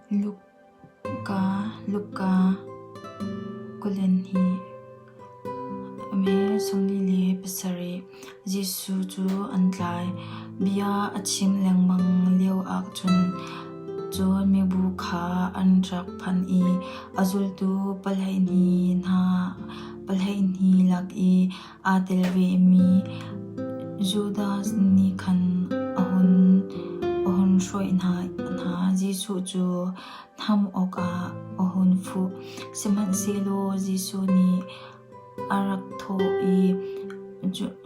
Luka Luka 22 47 Jesuh cu an tlai. Bia a chim lengmang lioah cun cun mibu kha an rak phan i a zultu pahleihnih hna pahleihnih lak i aa tel vemi Judas nih khan a hun a hun hruai hna. Jesuh cu hnam awkah a hun fuh. Sihmanhsehlaw Jesuh nih a rak thawh i,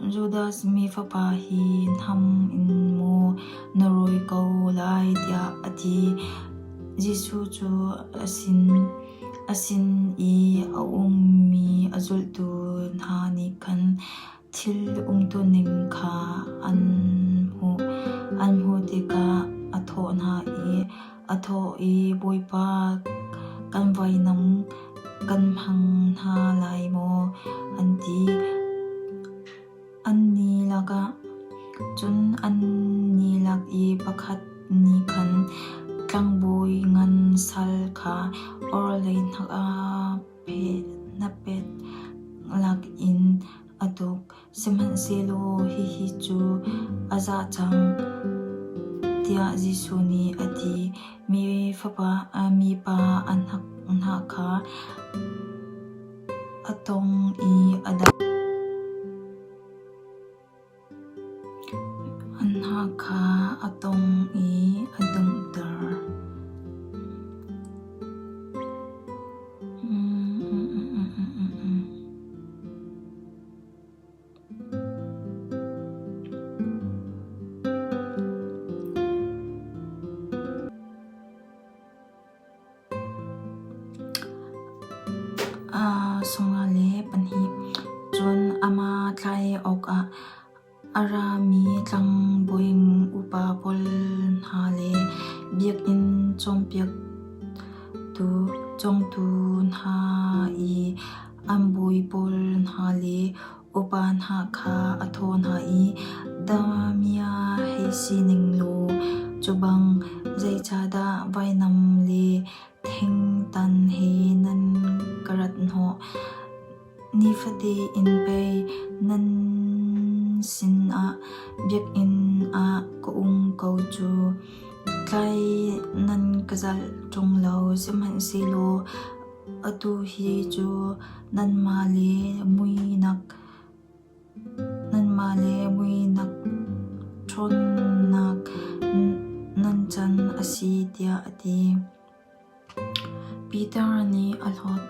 Judas mi fapa hi hnam in maw na rawi ko lai, tiah a ti. Jesuh cu a sin a sin i a ummi a zultu hna nih khan thil umtuning kha an hmuh. An hmuh tikah a thawh hna i, A thawh i, Bawipa, kan vainam kan hmang hna lai maw? An ti. Annih lakah cun annih lak i pakhat nih khan tlangbawi ngan sal kha orhlei hnapet lakin a tuk. Sihmanhsehlaw hihi cu a za cang, tiah Jesuh nih a ti. Mipa a hnak kha a tawng i a dam. A hna kha a tawng i a dumter. Sawmnga le pahnih. Cun amah tlai awkah a rami tlangbawi upa pawl hna le biakinn cawnpiaktu cawngtu hna i an bawi pawl hna le upa hna kha a thawh hna i, Damiah hei si ning law cu bang zeicahdah vainam le thingtan he nan ka rat hnawh? Nifate in pei nan sinah biakinn ah ka um ko cu. Tlai nan ka zalh ṭung lo, sihmanhsehlaw Atu hi cu nanmah le muinak ṭhawnnak nan can a si, tiah a ti. Peter nih a hlawt.